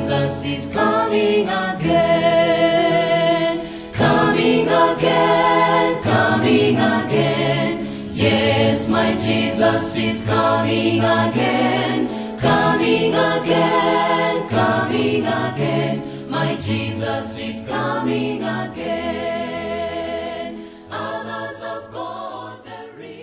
Jesus is coming again. Coming again, coming again. Yes, my Jesus is coming again. Coming again, coming again. My Jesus is coming again. Others have got the ring.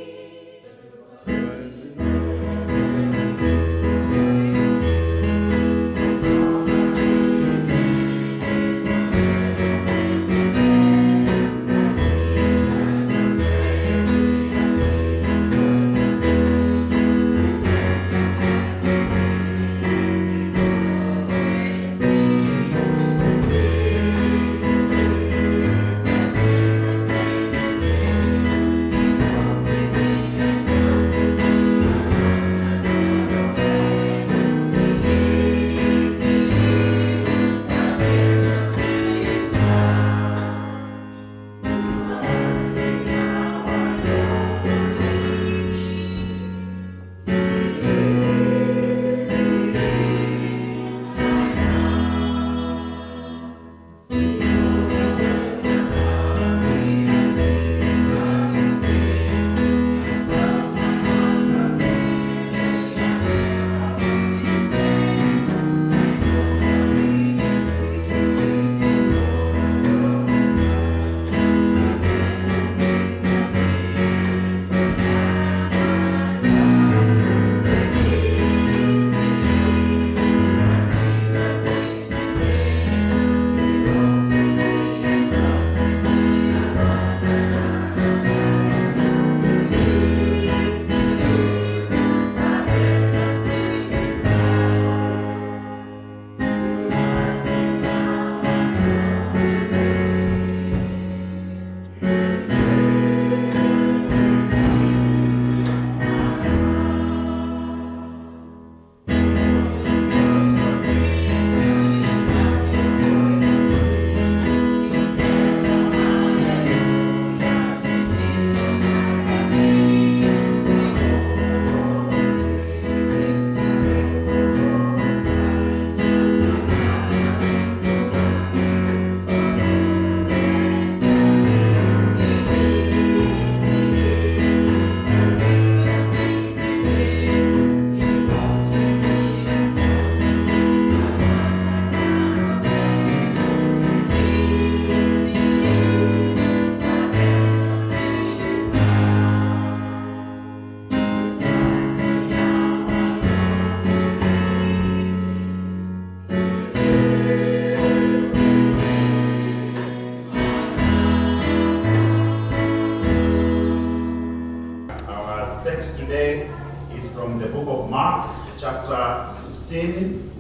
Our text today is from the book of Mark, chapter 16,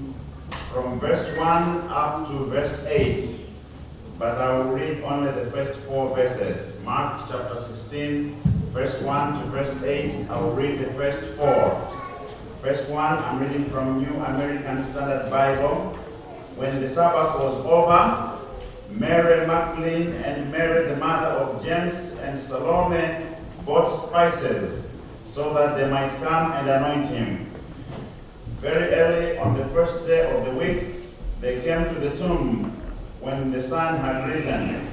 from verse 1 up to verse 8. But I will read only the first four verses. Mark chapter 16, verse 1 to verse 8. I will read the first four. Verse 1, I'm reading from New American Standard Bible. When the Sabbath was over, Mary Magdalene and Mary, the mother of James, and Salome bought spices so that they might come and anoint him. Very early on the first day of the week, they came to the tomb when the sun had risen.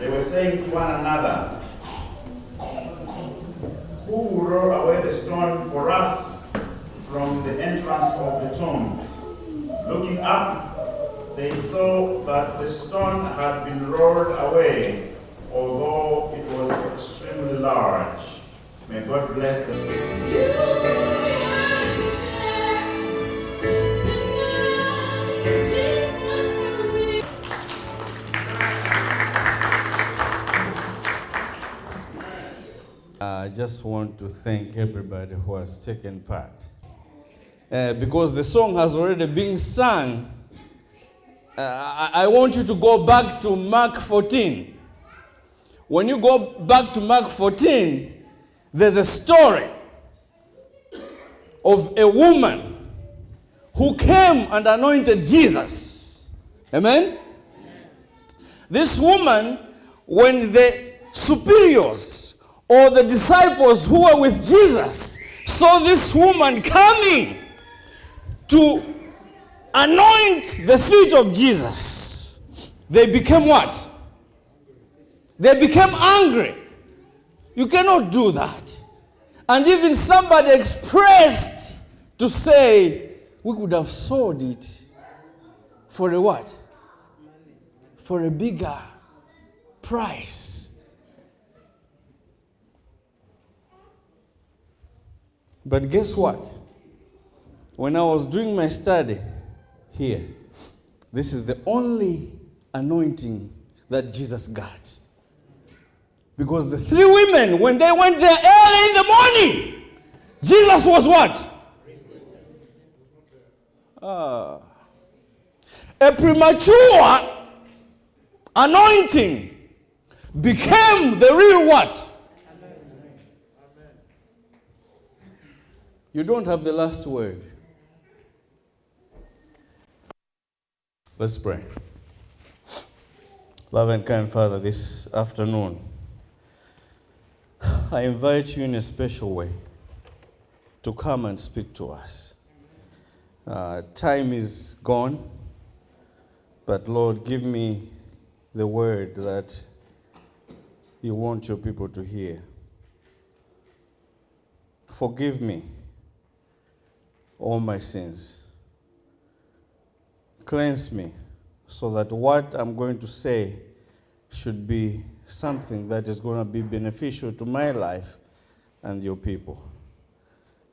They were saying to one another, "Who will roll away the stone for us from the entrance of the tomb?" Looking up, they saw that the stone had been rolled away, although it was extremely large. May God bless them. I just want to thank everybody who has taken part. Because the song has already been sung, I want you to go back to Mark 14. When you go back to Mark 14, there's a story of a woman who came and anointed Jesus. Amen? This woman, when the superiors or the disciples who were with Jesus saw this woman coming to anoint the feet of Jesus, they became what? They became angry. You cannot do that. And even somebody expressed to say, we could have sold it for a what? For a bigger price. But guess what? When I was doing my study here, this is the only anointing that Jesus got. Because the three women, when they went there early in the morning, Jesus was what? A premature anointing became the real what? You don't have the last word. Let's pray. Love and kind Father, this afternoon, I invite you in a special way to come and speak to us. Time is gone, but Lord, give me the word that you want your people to hear. Forgive me all my sins. Cleanse me so that what I'm going to say should be something that is going to be beneficial to my life and your people.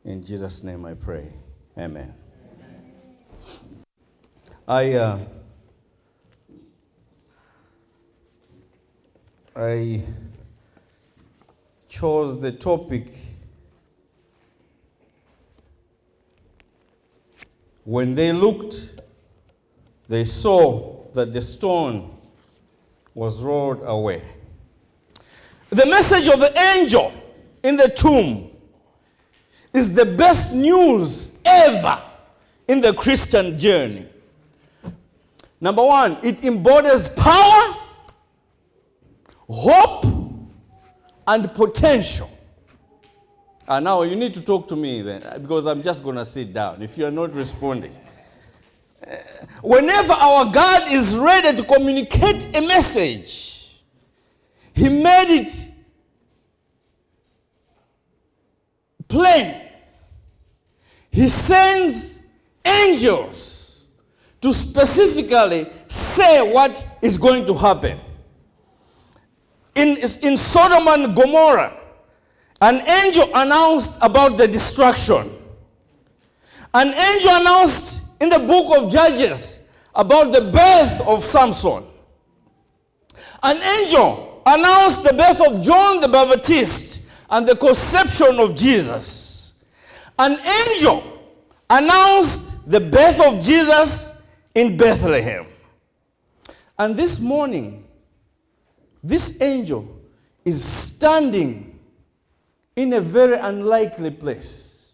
In Jesus' name I pray. Amen. Amen. I chose the topic, when they looked, they saw that the stone was rolled away. The message of the angel in the tomb is the best news ever in the Christian journey. Number one, it embodies power, hope, and potential. And now you need to talk to me then, because I'm just going to sit down if you are not responding. Whenever our God is ready to communicate a message, He made it plain. He sends angels to specifically say what is going to happen. In Sodom and Gomorrah, an angel announced about the destruction. An angel announced in the book of Judges about the birth of Samson. An angel announced the birth of John the Baptist and the conception of Jesus. An angel announced the birth of Jesus in Bethlehem. And this morning, this angel is standing in a very unlikely place,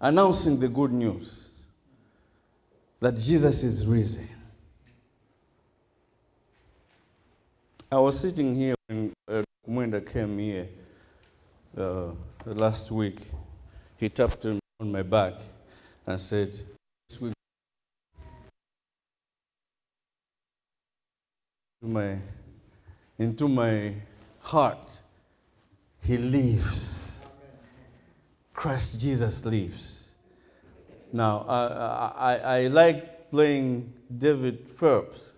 announcing the good news that Jesus is risen. I was sitting here when Mwenda came here last week. He tapped on my back and said, "This week, into my heart, He lives. Christ Jesus lives." Now, I like playing David Phelps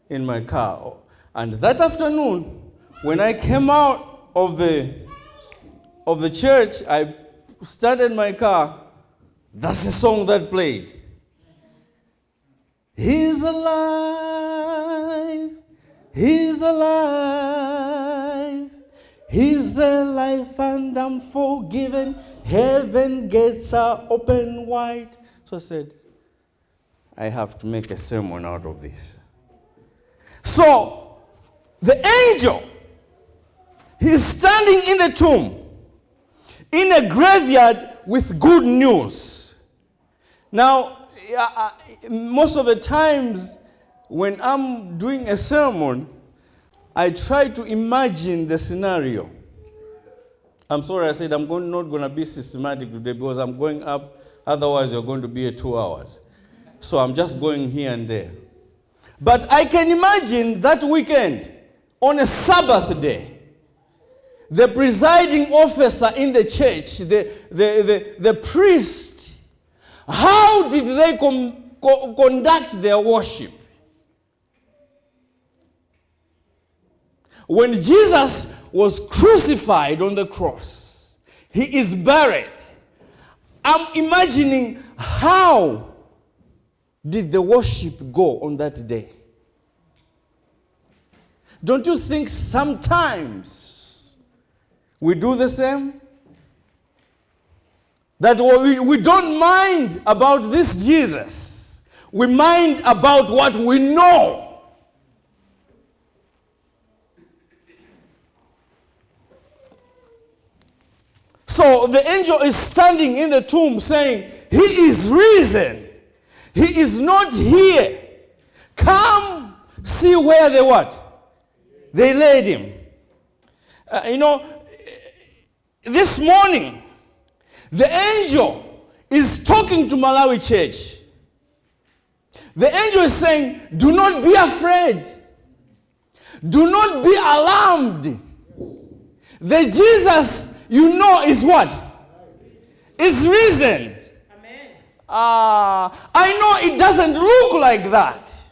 in my car. And that afternoon, when I came out of the church, I started my car. That's the song that played. He's alive. He's alive. He's alive and I'm forgiven. Heaven gates are open wide. So I said, I have to make a sermon out of this. So the angel, he's standing in the tomb, in a graveyard with good news. Now, most of the times when I'm doing a sermon, I try to imagine the scenario. I'm sorry I said I'm not going to be systematic today because I'm going up. Otherwise, you're going to be here 2 hours. So I'm just going here and there. But I can imagine that weekend, on a Sabbath day, the presiding officer in the church, the priest, how did they conduct their worship? When Jesus was crucified on the cross, he is buried. I'm imagining how did the worship go on that day? Don't you think sometimes we do the same? That we don't mind about this Jesus. We mind about what we know. So the angel is standing in the tomb saying, he is risen. He is not here. Come see where they what? They laid him. This morning, the angel is talking to Malawi Church. The angel is saying, do not be afraid. Do not be alarmed. The Jesus you know is what? Is risen. Amen. I know it doesn't look like that.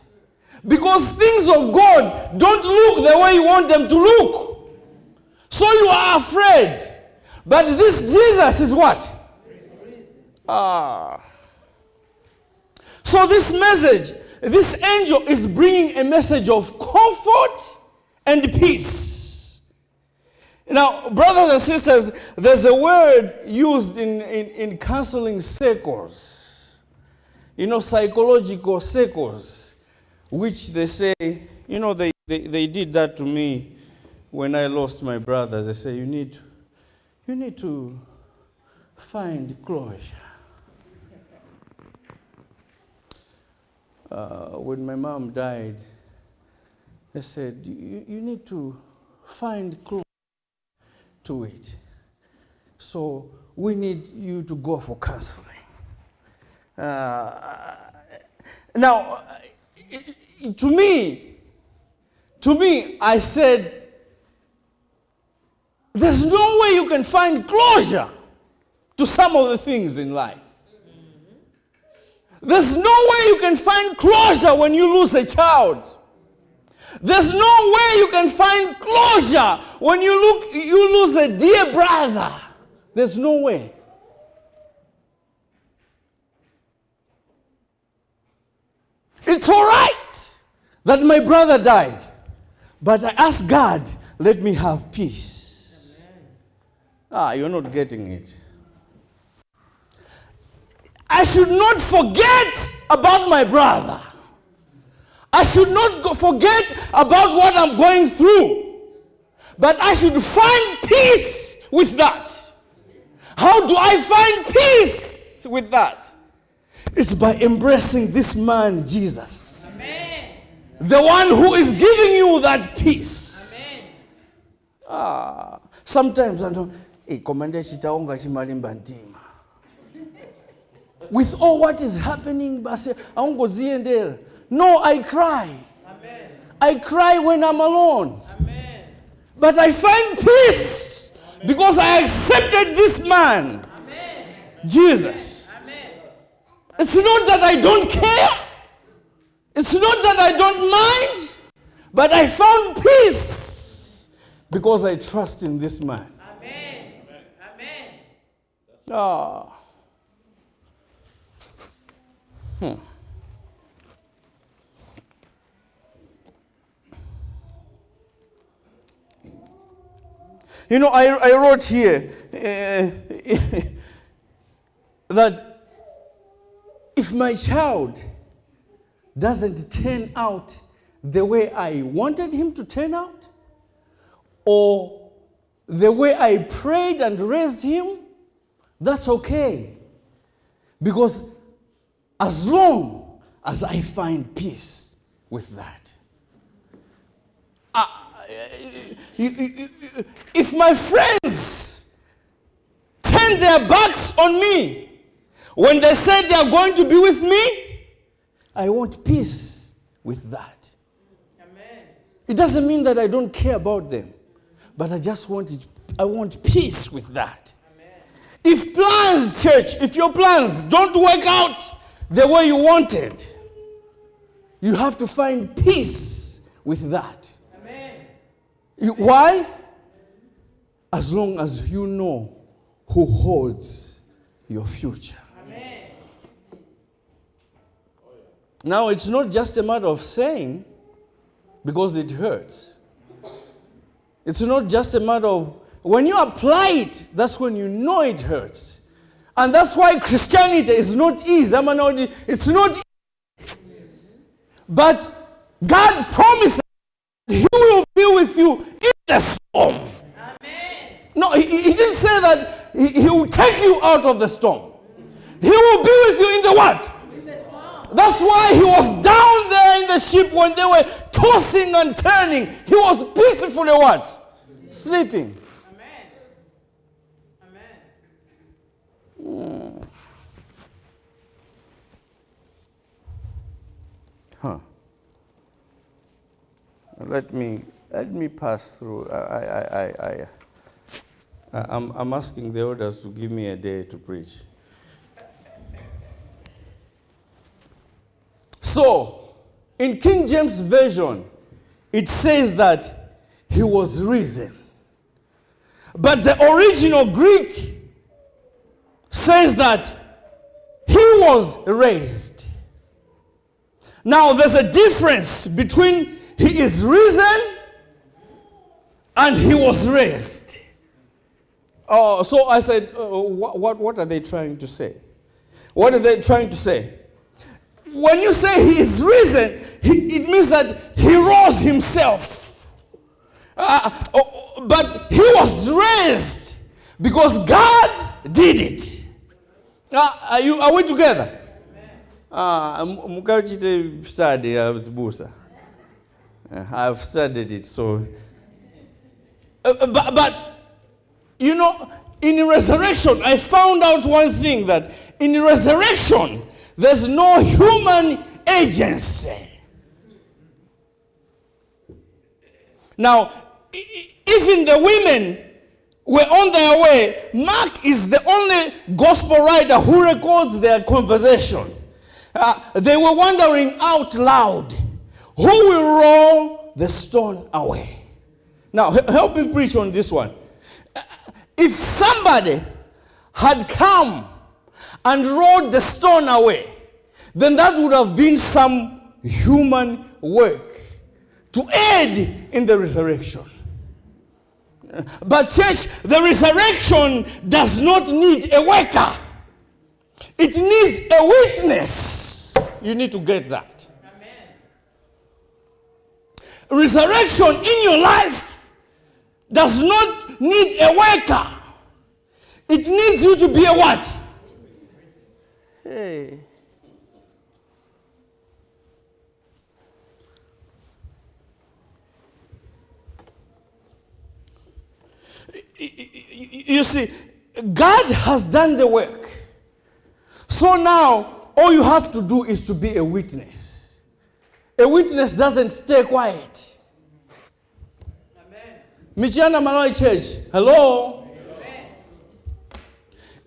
Because things of God don't look the way you want them to look. So you are afraid. But this Jesus is what? So this message, this angel is bringing a message of comfort and peace. Now, brothers and sisters, there's a word used in counseling circles, psychological circles, which they say, they did that to me when I lost my brother. They say, you need to find closure. When my mom died, they said, you need to find closure to it. So we need you to go for counseling. Now, to me, I said, there's no way you can find closure to some of the things in life. There's no way you can find closure when you lose a child. There's no way you can find closure when you lose a dear brother. There's no way. It's all right that my brother died, but I ask God, let me have peace. Amen. You're not getting it. I should not forget about my brother. I should not forget about what I'm going through. But I should find peace with that. How do I find peace with that? It's by embracing this man, Jesus. Amen. The one who is giving you that peace. Amen. Sometimes I don't. With all what is happening, no, I cry. Amen. I cry when I'm alone. Amen. But I find peace. Amen. Because I accepted this man. Amen. Jesus. Amen. It's not that I don't care. It's not that I don't mind. But I found peace because I trust in this man. Amen. Amen. I wrote here that if my child doesn't turn out the way I wanted him to turn out, or the way I prayed and raised him, that's okay. Because as long as I find peace with that. If my friends turn their backs on me when they said they are going to be with me, I want peace with that. Amen. It doesn't mean that I don't care about them, but I just want it. I want peace with that. Amen. If plans, church, if your plans don't work out the way you wanted, you have to find peace with that. Amen. Why? As long as you know who holds your future. Amen. Now, it's not just a matter of saying, because it hurts. It's not just a matter of, when you apply it, that's when you know it hurts. And that's why Christianity is not easy. It's not easy. But God promises He will be with you in the storm. Amen. No, he didn't say that he will take you out of the storm. He will be with you in the what? In the storm. That's why he was down there in the ship when they were tossing and turning. He was peacefully what? Sleeping. Amen. Amen. Huh. Let me pass through. I'm asking the elders to give me a day to preach. So, in King James Version, it says that he was risen. But the original Greek says that he was raised. Now, there's a difference between he is risen and he was raised. So I said, what are they trying to say? What are they trying to say? When you say he is risen, it means that he rose himself. But he was raised because God did it. Are we together? Study, I've studied it, so. But you know, in resurrection, I found out one thing, that in resurrection, there's no human agency. Now, even the women were on their way, Mark is the only gospel writer who records their conversation. They were wondering out loud, who will roll the stone away? Now, help me preach on this one. If somebody had come and rolled the stone away, then that would have been some human work to aid in the resurrection. But church, the resurrection does not need a worker. It needs a witness. You need to get that. Amen. Resurrection in your life does not need a worker. It needs you to be a what? Hey. You see, God has done the work. So now, all you have to do is to be a witness. A witness doesn't stay quiet. Amen. Michiana Malawi Church, hello? Amen.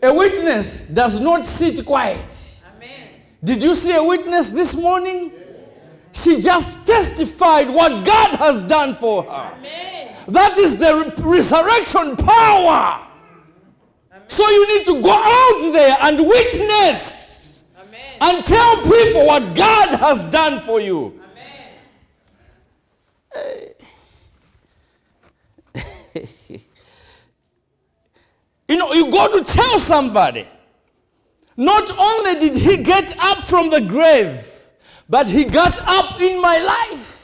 A witness does not sit quiet. Amen. Did you see a witness this morning? Yes. She just testified what God has done for her. Amen. That is the resurrection power. Amen. So you need to go out there and witness. Amen. And tell people what God has done for you. Amen. You know, you go to tell somebody. Not only did he get up from the grave, but he got up in my life.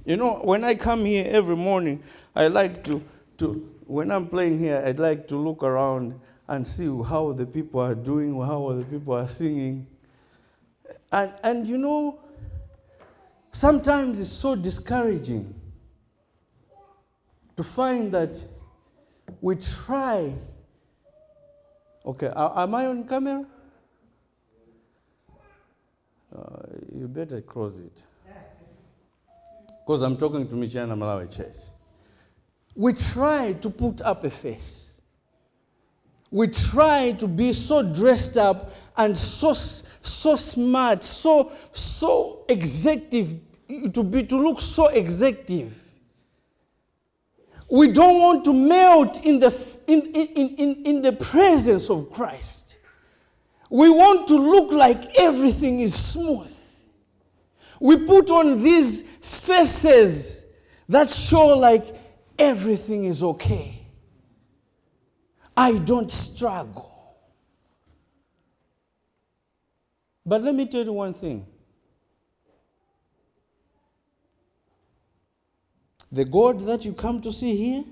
You know, when I come here every morning, I like to when I'm playing here, I'd like to look around and see how the people are doing, how the people are singing. And you know, sometimes it's so discouraging to find that we try Okay, am I on camera? You better close it. Because I'm talking to Michiana Malawi Church. We try to put up a face. We try to be so dressed up and so smart, so executive, to look so executive. We don't want to melt in the presence of Christ. We want to look like everything is smooth. We put on these faces that show like everything is okay. I don't struggle. But let me tell you one thing. The God that you come to see here,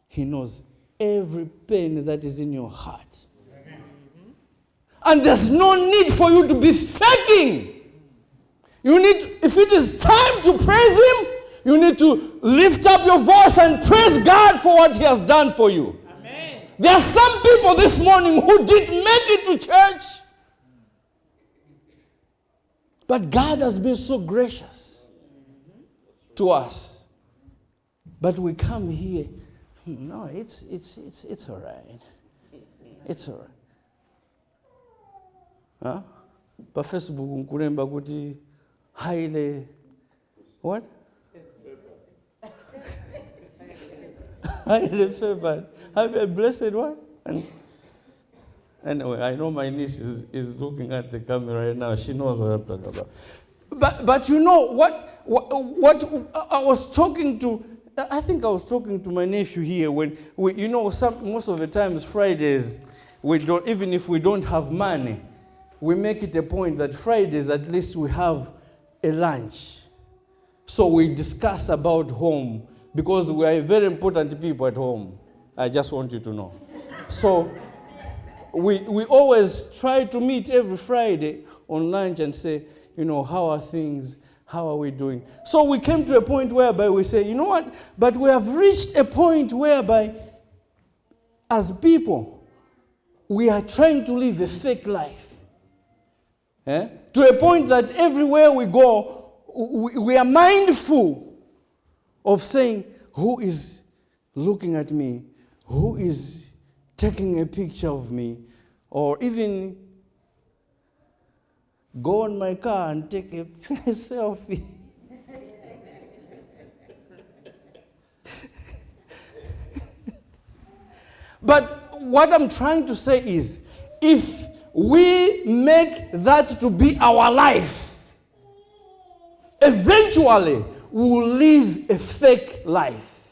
He knows every pain that is in your heart. Amen. And there's no need for you to be faking. You need, if it is time to praise Him, you need to lift up your voice and praise God for what He has done for you. Amen. There are some people this morning who didn't make it to church. But God has been so gracious to us. But we come here. No, it's all right. It's all right. Huh? Pa Facebook nkulemba kuti highly what? Highly favored. Highly blessed what? And anyway, I know my niece is looking at the camera right now. She knows what I'm talking about. But you know what I was talking to, I think I was talking to my nephew here when we, you know, most of the times Fridays, we don't, even if we don't have money, we make it a point that Fridays at least we have a lunch. So we discuss about home because we are very important people at home. I just want you to know. So we always try to meet every Friday on lunch and say, you know, how are things? How are we doing? So we came to a point whereby we say, you know what? But we have reached a point whereby as people, we are trying to live a fake life. Eh? To a point that everywhere we go, we are mindful of saying, who is looking at me? Who is taking a picture of me? Or even go on my car and take a selfie. But what I'm trying to say is, if we make that to be our life, eventually we will live a fake life.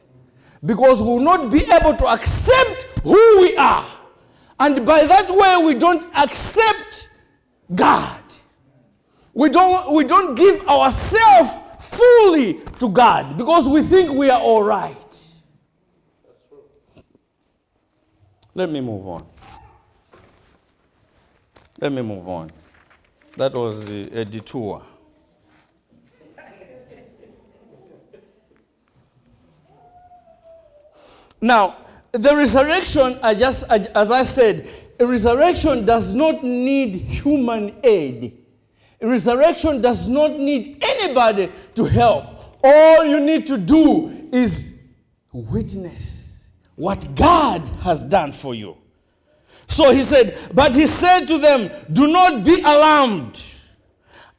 Because we will not be able to accept who we are. And by that way, we don't accept God. We don't give ourselves fully to God because we think we are all right. Let me move on. Let me move on. That was a detour. Now, the resurrection, as I said, a resurrection does not need human aid. A resurrection does not need anybody to help. All you need to do is witness what God has done for you. So he said, but he said to them, do not be alarmed.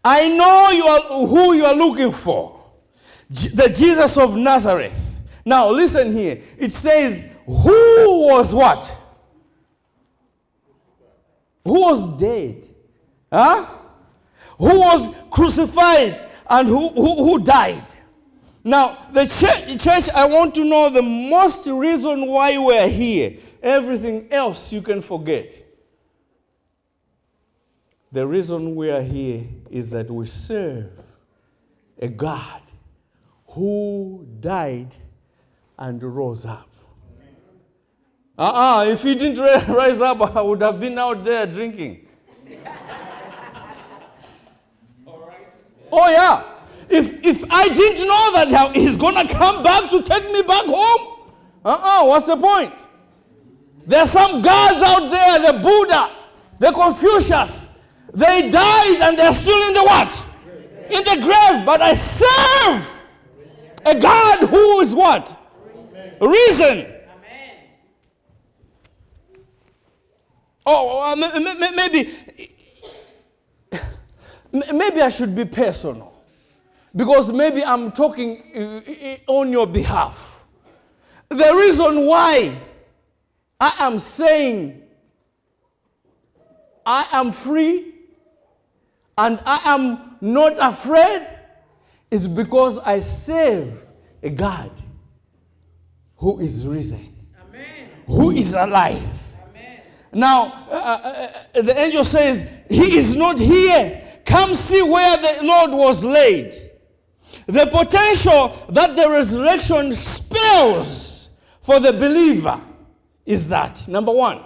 I know you are who you are looking for, the Jesus of Nazareth. Now listen here. It says, who was what? Who was dead? Huh? Who was crucified and who died? Now, the church, I want to know the most reason why we're here. Everything else you can forget. The reason we are here is that we serve a God who died and rose up. If he didn't rise up, I would have been out there drinking. All right. Oh, yeah. If I didn't know that he's going to come back to take me back home, what's the point? There are some gods out there, the Buddha, the Confucius. They died and they're still in the what? In the grave. But I serve a God who is what? Risen. Amen. Oh, maybe I should be personal, because maybe I'm talking on your behalf. The reason why I am saying I am free and I am not afraid is because I serve a God who is risen. Amen. Who is alive. Amen. Now, the angel says, he is not here. Come see where the Lord was laid. The potential that the resurrection spells for the believer is that, number one,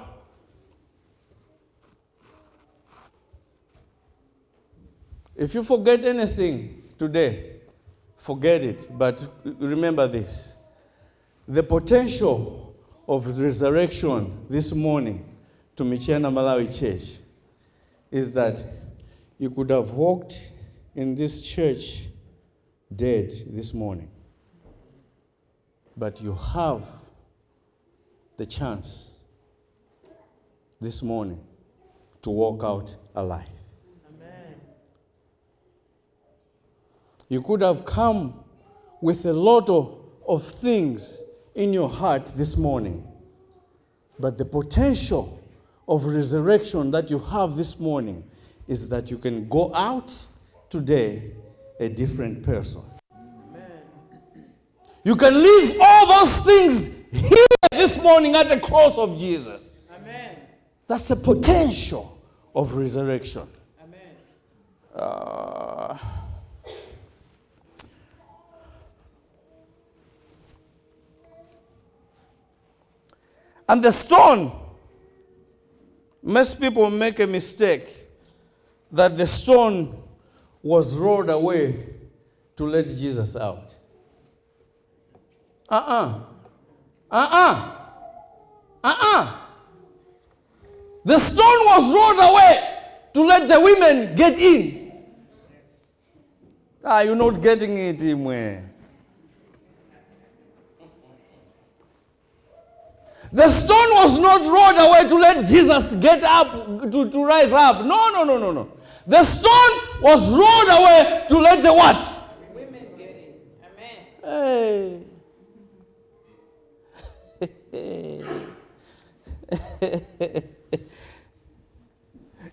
if you forget anything today, forget it, but remember this. The potential of resurrection this morning to Michiana Malawi Church is that you could have walked in this church dead this morning, but you have the chance this morning to walk out alive. Amen. You could have come with a lot of things in your heart this morning, but the potential of resurrection that you have this morning is that you can go out today a different person. Amen. You can leave all those things here this morning at the cross of Jesus. Amen. That's the potential of resurrection. Amen. And the stone, most people make a mistake that the stone was rolled away to let Jesus out. Uh-uh. Uh-uh. Uh-uh. The stone was rolled away to let the women get in. You're not getting it, Imwe. The stone was not rolled away to let Jesus get up, to rise up. No, no, no, no, no. The stone was rolled away to let the what? Women get in. Amen. Hey.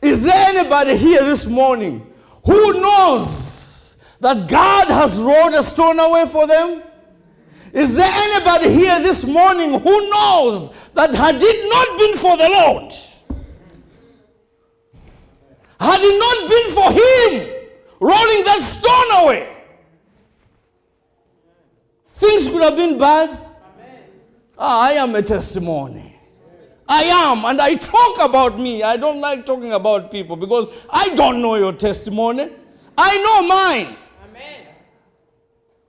Is there anybody here this morning who knows that God has rolled a stone away for them? Is there anybody here this morning who knows that had it not been for the Lord, had it not been for him rolling that stone away, things could have been bad? Amen. I am a testimony. I am, and I talk about me. I don't like talking about people because I don't know your testimony. I know mine. Amen.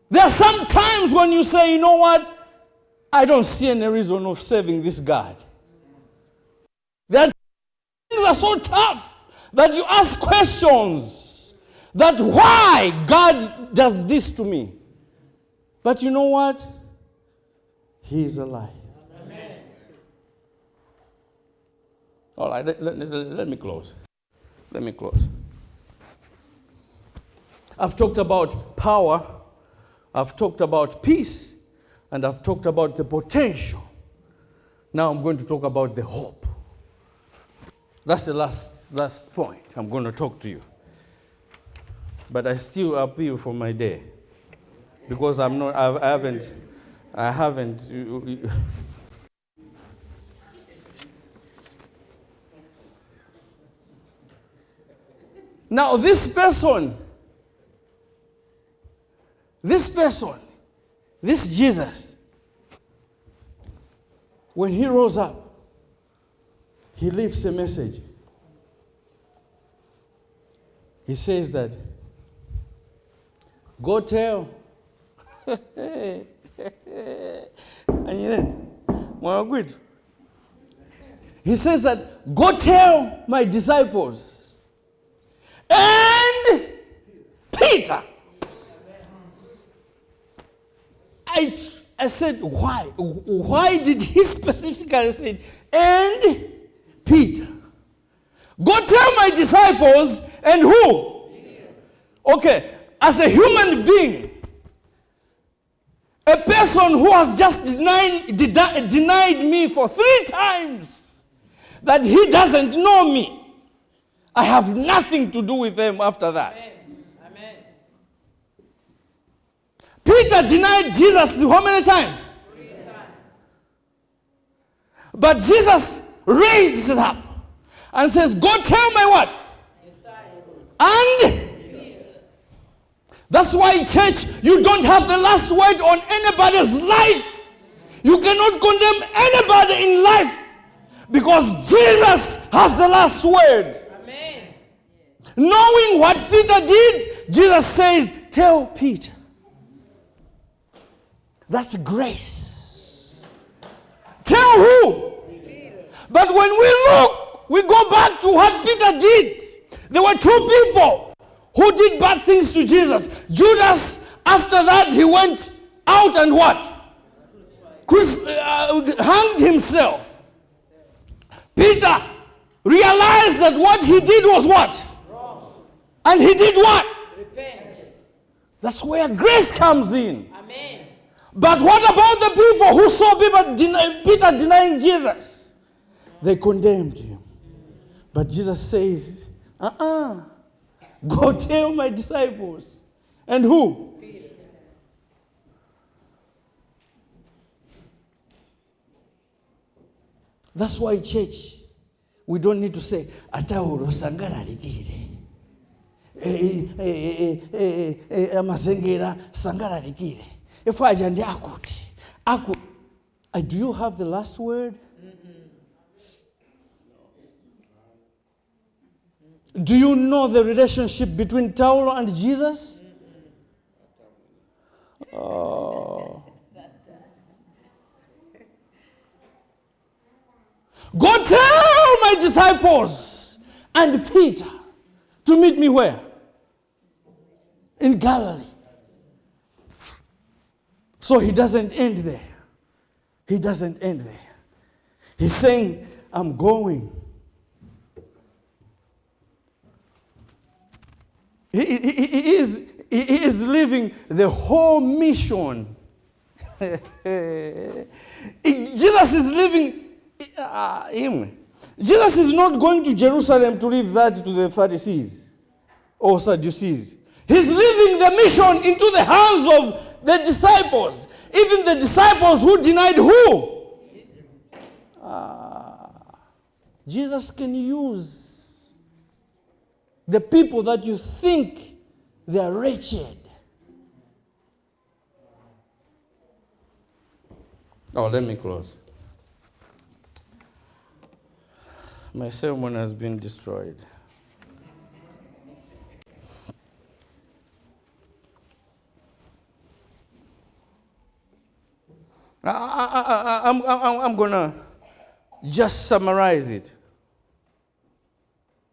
There are some times when you say, you know what? I don't see any reason of serving this God. There are things are so tough that you ask questions that why God does this to me. But you know what? He is alive. Amen. All right, let me close. Let me close. I've talked about power. I've talked about peace, and I've talked about the potential. Now I'm going to talk about the hope. That's the last point I'm going to talk to you. But I still appeal for my day because I'm not, I haven't. Now this person, this Jesus, when he rose up, he leaves a message. He says that, go tell. He says that, go tell my disciples and Peter. I said, why? Why did he specifically say, and Peter? Go tell my disciples and who? Peter. Okay, as a human being, a person who has just denied me for 3 times that he doesn't know me, I have nothing to do with them after that. Amen. Peter denied Jesus how many times? 3 times. But Jesus raises up and says, go tell my what? Disciples. And that's why, church, you don't have the last word on anybody's life. You cannot condemn anybody in life because Jesus has the last word. Amen. Knowing what Peter did, Jesus says, tell Peter. That's grace. Tell who? Peter. But when we look, we go back to what Peter did. There were 2 people who did bad things to Jesus. Judas, after that, he went out and what? Hanged himself. Peter realized that what he did was what? Wrong. And he did what? Repent. That's where grace comes in. Amen. But what about the people who saw Peter denying Jesus? They condemned him. But Jesus says, go tell my disciples. And who? Peter. That's why, church, we don't need to say, Atauro sangalalikire. Amazengera sangalalikire. If I jandi akuti. Aku. Do you have the last word? Do you know the relationship between Taulo and Jesus? Oh. Go tell my disciples and Peter to meet me where? In Galilee. So he doesn't end there. He doesn't end there. He's saying, I'm going. He is living the whole mission. Jesus is living him. Jesus is not going to Jerusalem to leave that to the Pharisees or Sadducees. He's leaving the mission into the hands of the disciples. Even the disciples who denied who? Jesus can use the people that you think they are wretched. Oh, let me close. My sermon has been destroyed. I'm going to just summarize it.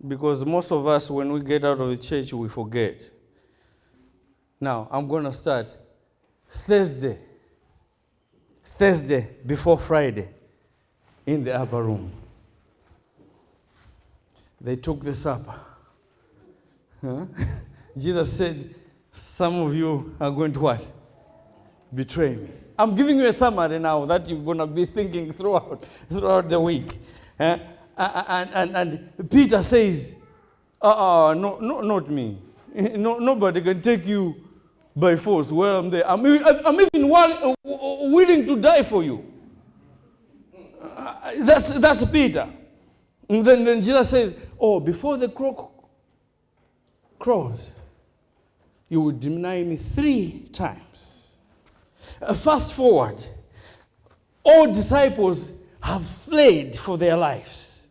Because most of us, when we get out of the church, we forget. Now, I'm going to start Thursday before Friday in the upper room. They took the supper. Huh? Jesus said, some of you are going to what? Betray me. I'm giving you a summary now that you're going to be thinking throughout the week. Huh? And Peter says, no, not me. No, nobody can take you by force where I'm there. I'm even willing to die for you. That's Peter. And then Jesus says, oh, before the crow crows, you will deny me 3 times. Fast forward, all disciples have fled for their lives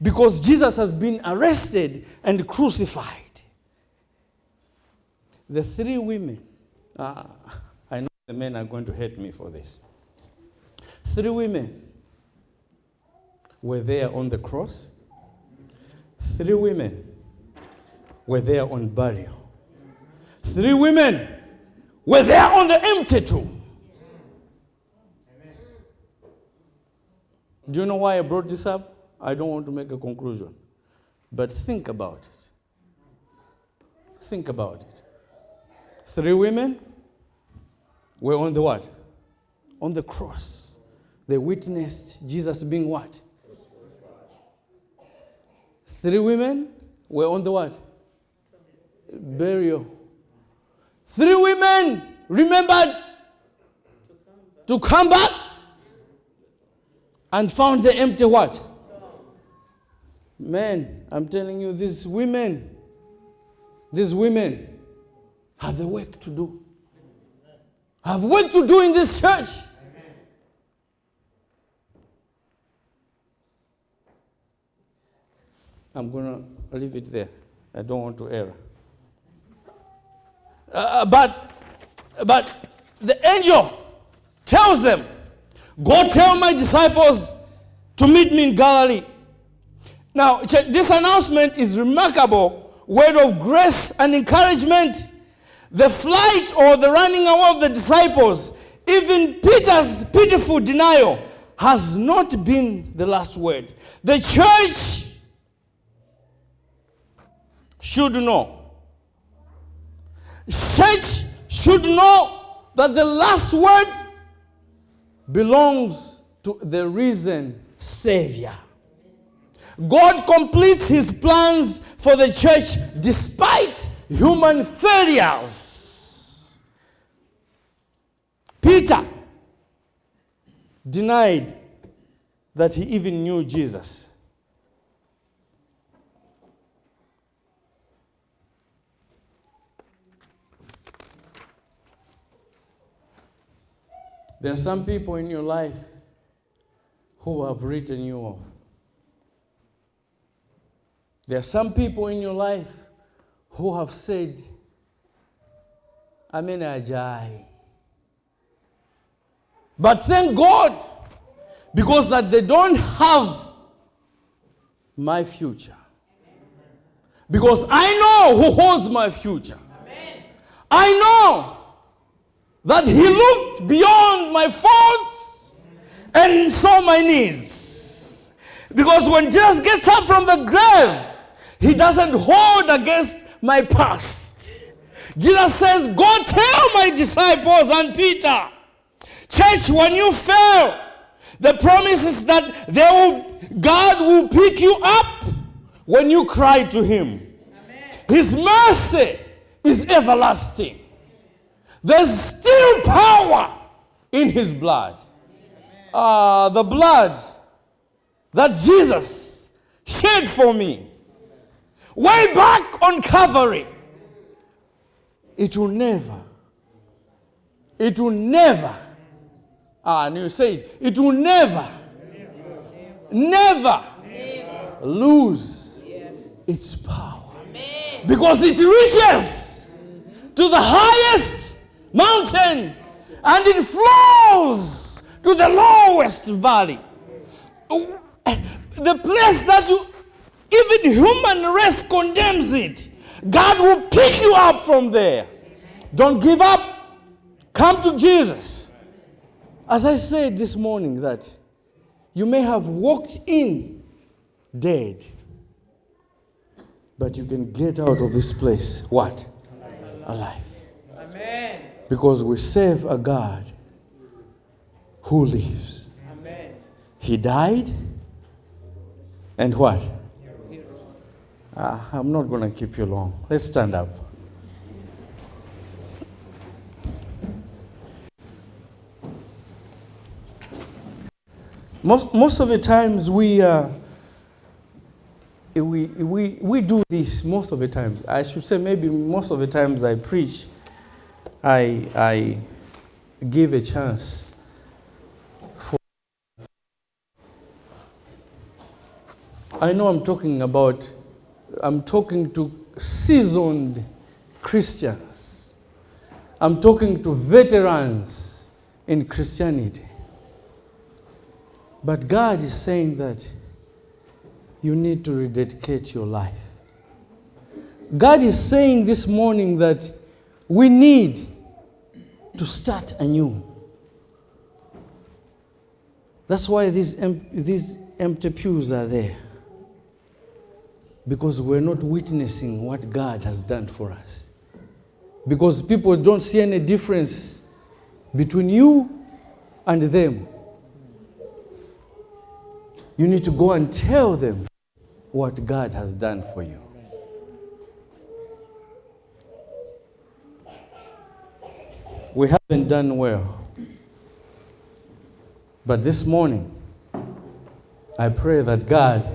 because Jesus has been arrested and crucified. The 3 women, I know the men are going to hate me for this. 3 women were there on the cross. 3 women were there on burial. 3 women were there on the empty tomb. Do you know why I brought this up? I don't want to make a conclusion. But think about it. Think about it. 3 women were on the what? On the cross. They witnessed Jesus being what? 3 women were on the what? Burial. 3 women remembered to come back and found the empty what? Man, I'm telling you, these women have the work to do. Have work to do in this church. I'm going to leave it there. I don't want to err. But the angel tells them, go tell my disciples to meet me in Galilee. Now, this announcement is remarkable word of grace and encouragement. The flight or the running away of the disciples, even Peter's pitiful denial, has not been the last word. The church should know. Church should know that the last word belongs to the risen Savior. God completes his plans for the church despite human failures. Peter denied that he even knew Jesus. There are some people in your life who have written you off. There are some people in your life who have said, Amen Ajay. But thank God, because that they don't have my future. Because I know who holds my future. Amen. I know that he looked beyond my faults and saw my needs. Because when Jesus gets up from the grave, he doesn't hold against my past. Jesus says, go tell my disciples and Peter. Church, when you fail, the promise is that God will pick you up when you cry to him. Amen. His mercy is everlasting. There's still power in his blood. The blood that Jesus shed for me way back on Calvary. It will never, and you say it, it will never, never lose its power. Amen. Because it reaches to the highest mountain and it flows to the lowest valley. The place that you, even human race condemns it, God will pick you up from there. Don't give up. Come to Jesus. As I said this morning, that you may have walked in dead, but you can get out of this place, what? Alive. Amen. Because we serve a God who lives. Amen. He died, and what? I'm not going to keep you long. Let's stand up. Most of the times we do this. Most of the times, I should say maybe most of the times I preach, I give a chance for. I know I'm talking about. I'm talking to seasoned Christians. I'm talking to veterans in Christianity. But God is saying that You need to rededicate your life. God is saying this morning that we need to start anew. That's why these empty pews are there. Because we're not witnessing what God has done for us. Because people don't see any difference between you and them. You need to go and tell them what God has done for you. We haven't done well. But this morning, I pray that God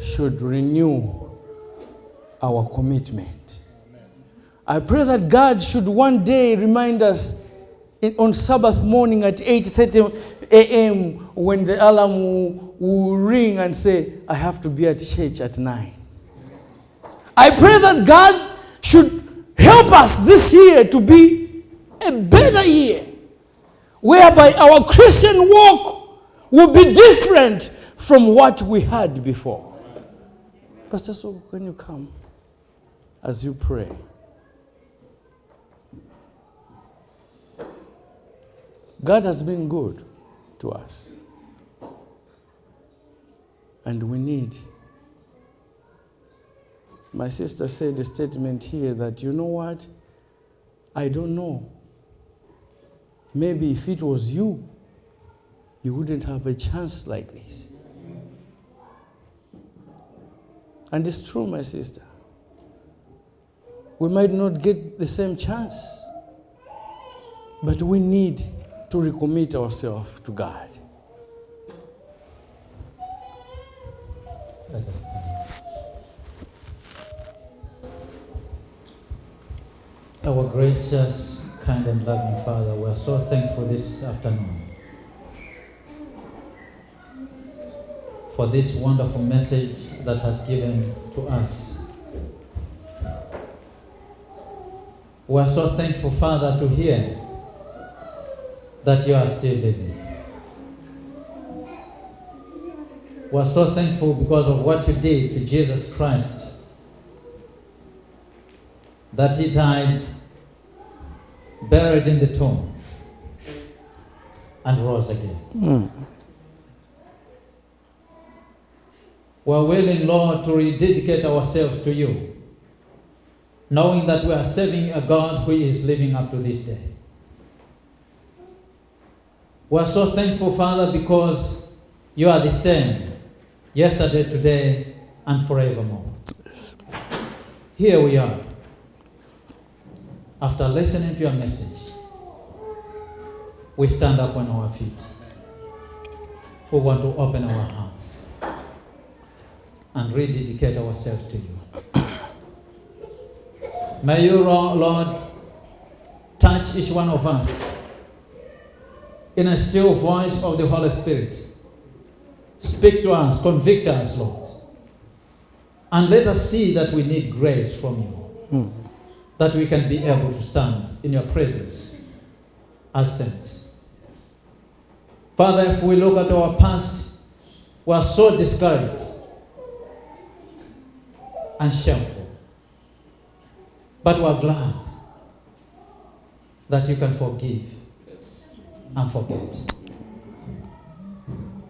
should renew our commitment. I pray that God should one day remind us on Sabbath morning at 8:30 a.m. when the alarm will ring and say, I have to be at church at 9. I pray that God should help us this year to be a better year, whereby our Christian walk will be different from what we had before. Pastor Soko, can you come as you pray? God has been good to us. And we need. My sister said a statement here that, you know what? I don't know. Maybe if it was you, you wouldn't have a chance like this. And it's true, my sister. We might not get the same chance, but we need to recommit ourselves to God. Let us pray. Our gracious, kind and loving Father, we are so thankful this afternoon for this wonderful message that has given to us. We are so thankful, Father, to hear that you are still living. We are so thankful because of what you did to Jesus Christ, that he died, buried in the tomb, and rose again. Mm. We are willing, Lord, to rededicate ourselves to you, knowing that we are serving a God who is living up to this day. We are so thankful, Father, because you are the same yesterday, today, and forevermore. Here we are. After listening to your message, we stand up on our feet. We want to open our hearts and rededicate ourselves to you. May you, Lord, touch each one of us in a still voice of the Holy Spirit. Speak to us, convict us, Lord. And let us see that we need grace from you, that we can be able to stand in your presence as saints. Father, if we look at our past, we are so discouraged and shameful. But we are glad that you can forgive and forget.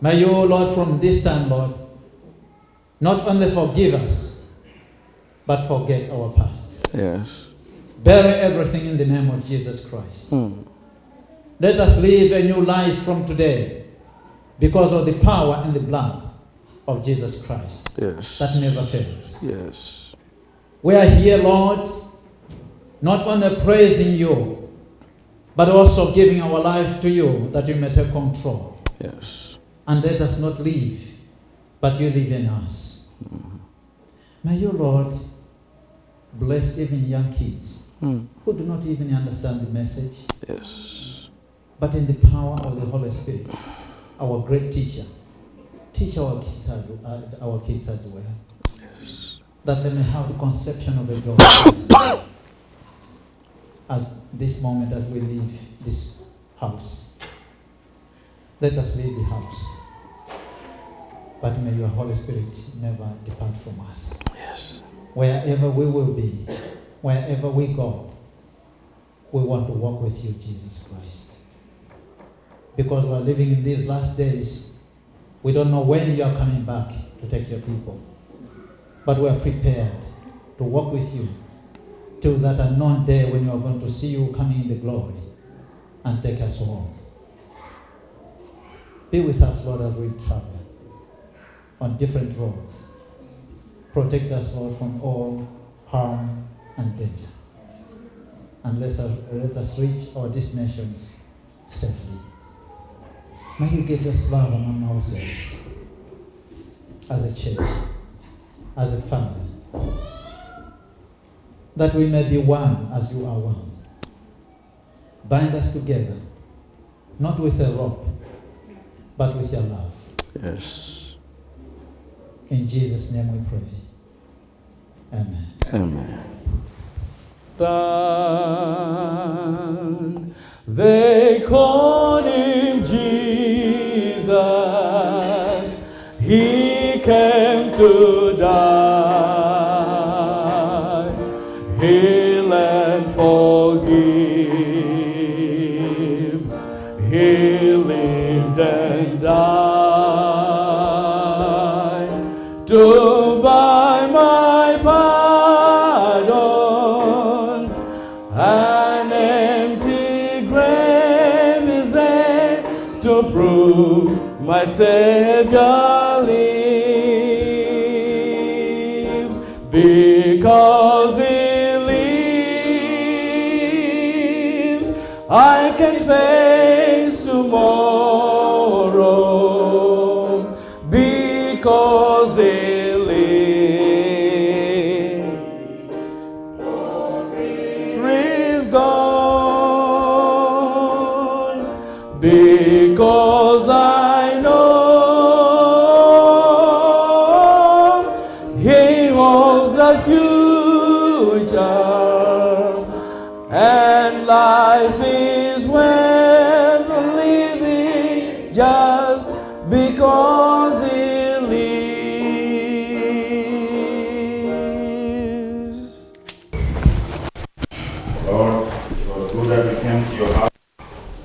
May you, Lord, from this time, Lord, not only forgive us, but forget our past. Yes. Bury everything in the name of Jesus Christ. Mm. Let us live a new life from today because of the power and the blood of Jesus Christ. Yes. That never fails. Yes. We are here, Lord, not only praising you, but also giving our life to you that you may take control. Yes. And let us not leave, but you live in us. Mm. May you, Lord, bless even young kids who do not even understand the message. Yes. But in the power of the Holy Spirit, our great teacher, teach our kids as well. Yes. That they may have the conception of a God. As this moment, as we leave this house, let us leave the house, But may your Holy Spirit never depart from us. Yes. Wherever we will be, wherever we go, we want to walk with you, Jesus Christ. Because we are living in these last days, we don't know when you are coming back to take your people. But we are prepared to walk with you till that unknown day when you are going to see you coming in the glory and take us home. Be with us, Lord, as we travel on different roads. Protect us, Lord, from all harm and danger. And let us reach our destinations safely. May you give us love among ourselves as a church, as a family, that we may be one as you are one. Bind us together, not with a rope, but with your love. Yes. In Jesus' name we pray. Amen. Amen. Son, they called him Jesus. He came to die, heal and forgive. He lived and died to buy my pardon. An empty grave is there to prove my Savior lives. Because he lives, I can face tomorrow. Because he lives, is gone. Because I know he holds the future, and life is worth living just because he lives. Lord, it was good that we came to your house,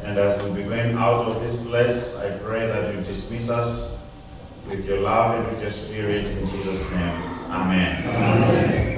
and as we be going out of this place, I pray that you dismiss us with your love and with your spirit in Jesus' name. Amen. Amen.